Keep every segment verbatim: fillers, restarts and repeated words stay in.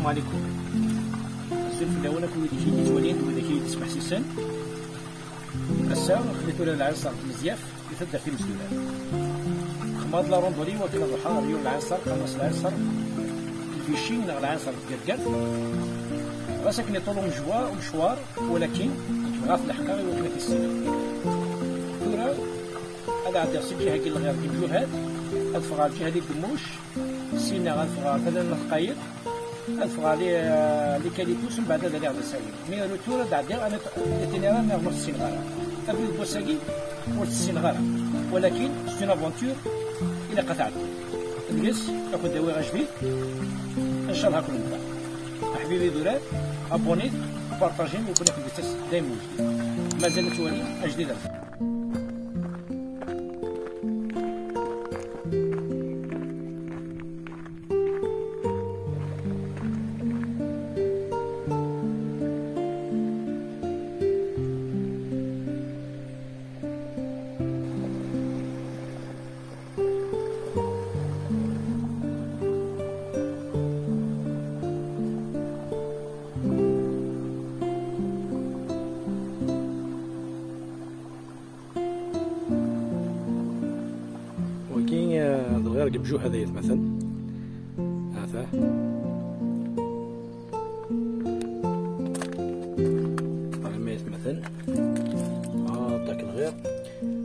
Asalaamu ɛalaykum. Azul fell-awen akk wid i yi-d-yettwalin d widak i yi-d-yesmeḥsisen. Ass-a, aql-i tura d lɛinṣer n tmezyaft di taddart Imezduran. Xedmeɣ-d la randonnée i wakken ad ruḥeɣ ɣer yiwen lɛinṣer, qqaren-as lɛinṣer n Lbici neɣ lɛinṣer n Tgergert. Ɣas akken iṭul umejwa-, umecwar, walakin nekk bɣiɣ ad t-leḥqeɣ i wakken ad t-issineɣ. Tura, ad ɛeddiɣ si lǧiha-agi n lɣir deg Mjuhad, ad ffɣeɣ ɣer lǧiha di Gemmuc, sina ad ffɣeɣ ɣer tala n Lqayed, ad ffɣeɣ li, li Kalitus, mbeɛd ad aliɣ d asawen. Mi retour ad ɛeddiɣ, ad nit-, itinéraire nniḍen ur t-ssineɣ ara. Abrid n wass-agi ur t-ssineɣ ara. Walakin, c'est une aventure, ilaq ad tɛeddi. Deg-s, ad kent-awiɣ ajdid, ncallah ad ken-nfeɛ. Aḥbib idurar, abonnez, partagez, i wakken ad kent-d-yettas dayem wejdid. Mazal ad twalim ajdid ar Wagi, eh, d lɣir deg Mjuhad ay atmaten. Ata. Ay atmaten. Ah, dak lɣir.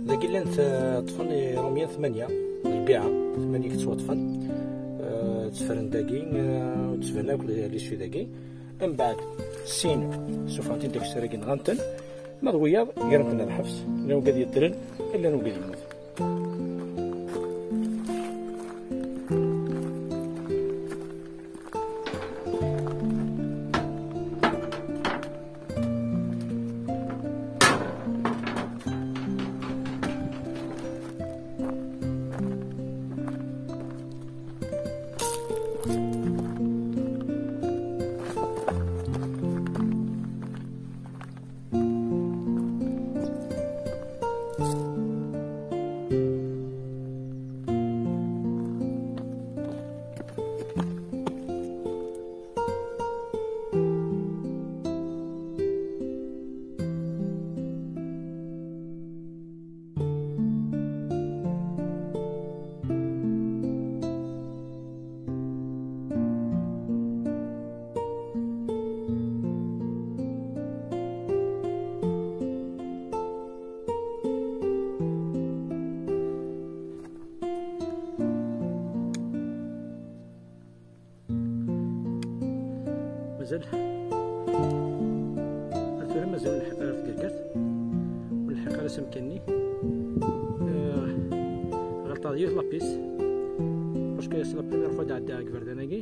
Dagi llan t-, ṭṭfen iṛumyen tmanya, lbiɛa, tmanya i yettwaṭṭfen. Eh, ttefren dagi, eh, ttefren akk li-, l'issue dagi. Mbeɛd, sin, sufɣen-ten-id deg usirag-nni, nɣan-ten. Ma d wiyaḍ, gren-ten ɣer lḥebs. Llan wigad yeddren, llan wigad yemmuten. Mazal. Ar tura mazal ur nlḥiq ara ɣer Tgergert. Ur nlḥiq ara s amkan-nni. Eh, ɣelṭeɣ yiwet la piste. Parce que c'est la première fois d-ɛeddaɣ deg iberdan-agi.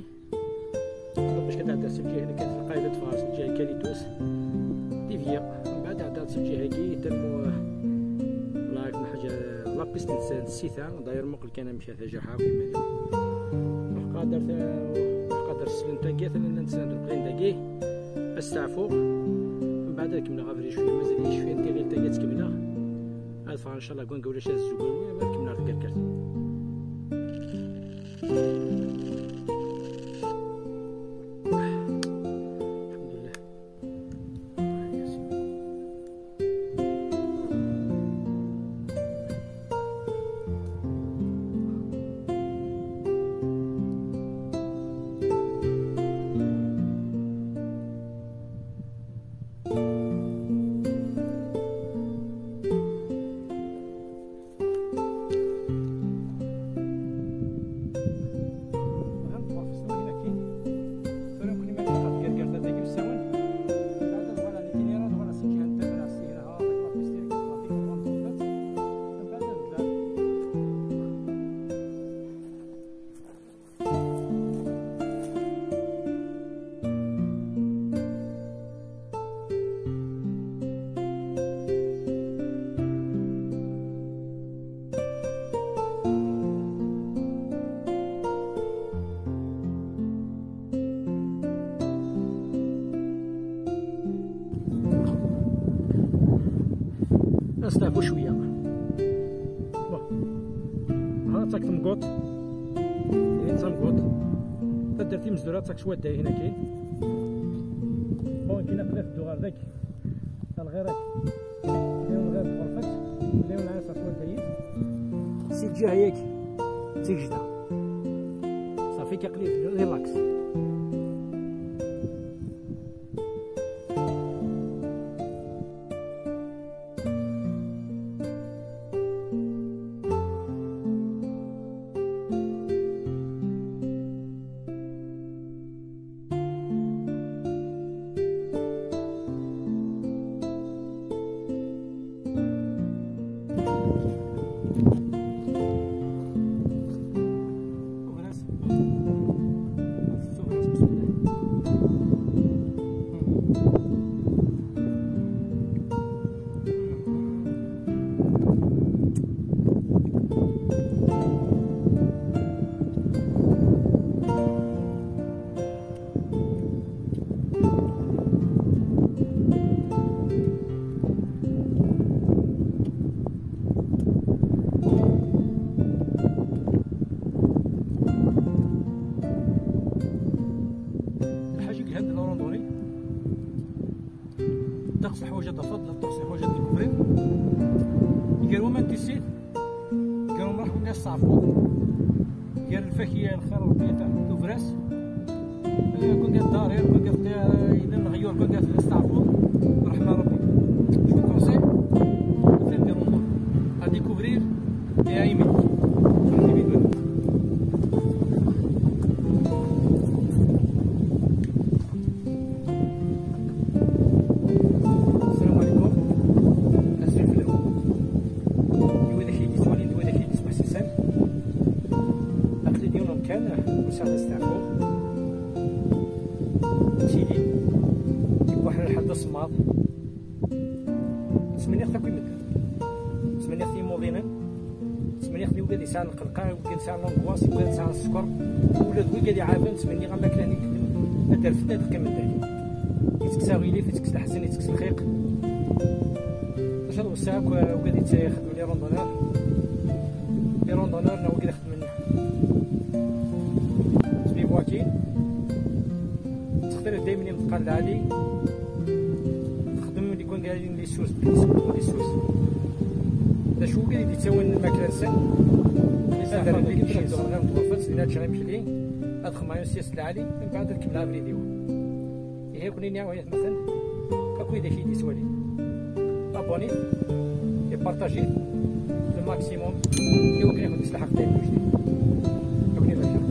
Bac ad ɛeddaɣ s lǧiha-nni kan, lqayed ad ffɣeɣ s lǧiha n Kalitus. Divya. Mbeɛd ɛeddaɣ s lǧiha-agi, tama, la, la piste n, n ssita. D'ailleurs, muqel kan amek tajraḥ akk iman-iw. Ruḥ qader ta-, ruḥ qader slent-agi, atan llan ssnen-d neqlin dagi. Asteɛfu. Mbeɛd ad kemmleɣ abrid cwiya, mazal-iyi cwiya n tiɣilt-agi ad tt-kemmleɣ. Ad ffɣeɣ, ncallah, deg wanga ulac azzuger, ad kemmleɣ deg Gergert. Alḥemdulillah. Asteɛfu cwiya. Bon. Ha, d taktemguṭ. Ihi d tamguṭ. Taddart Imezdur ad takeḍ swadda-yi hina-kin. Bon, kien aql-i tedduɣ ɣer dagi. Lɣir-agi. Yiwen lɣir n tɣerfet, yiwen lɛiṣer swadda-yi. Si lǧiha-yagi, d tigejda. Ṣafi, aql-i relax. Lḥaǧa i yelhan di la randonnée, ddeqs n leḥwayeǧ ad tafeḍ, ddeqs n leḥwayeǧ ad découvrir. Gar waman tissit, gar umraḥ win ad testeɛfuḍ, gar lfakiya, lxir n Rebbi, tubras, eh, كون قاعد ضاري، كون قاعد، eh, إذا نغير، كون قاعد نستعفو، رحمة ربي. Je vous conseille de faire des randonnées. À découvrir et à aimer. السلام عليكم. أزول فلاون. Di wid i yi-d-yettwalin, di wid i yi-d-yesmeḥsisen. Aql-i di yiwen umkan, ur sɛiɣ asteɛfu. Ttili, yewweḥ lḥal d asemmaḍ. Ttmenniɣ-t akk i medden. Ttmenniɣ-t i yimuḍinen. Ttmenniɣ-t i wigad yesɛan lqelqa, i wigad yesɛan l'angoisse, i wigad yesɛan sskeṛ. Ula d wigad iɛaben, ttmenniɣ am akken ad d-rfen ad qqimen dagi. Ittekkes aɣilif, ittekkes leḥzen, ittekkes lxiq. Maca d wesseɛ akk, eh, wigad yettxeddmen les randonneurs. Les randonneurs neɣ wigad ixeddmen s bivouac-i. Ttextir daymen imeḍqan lɛali. Txeddem deg wangal-nni les sources, les sources. D acu wigad i d-yettawin lmakla-nsen? Ad rren deg iceɣlen am tɣurfet, dinna ad ččeɣ imekli, ad xemmeɣ s lɛali, mbeɛd ad kemmleɣ abrid-iw. Ihi, ad ken-iniɣ, ay atmaten, akk wid i yi-d-yettwalin, abonnez-vous et partagez le maximum, i wakken ad kent-islḥeq dayem d ujdid. Ad ken-ibarek.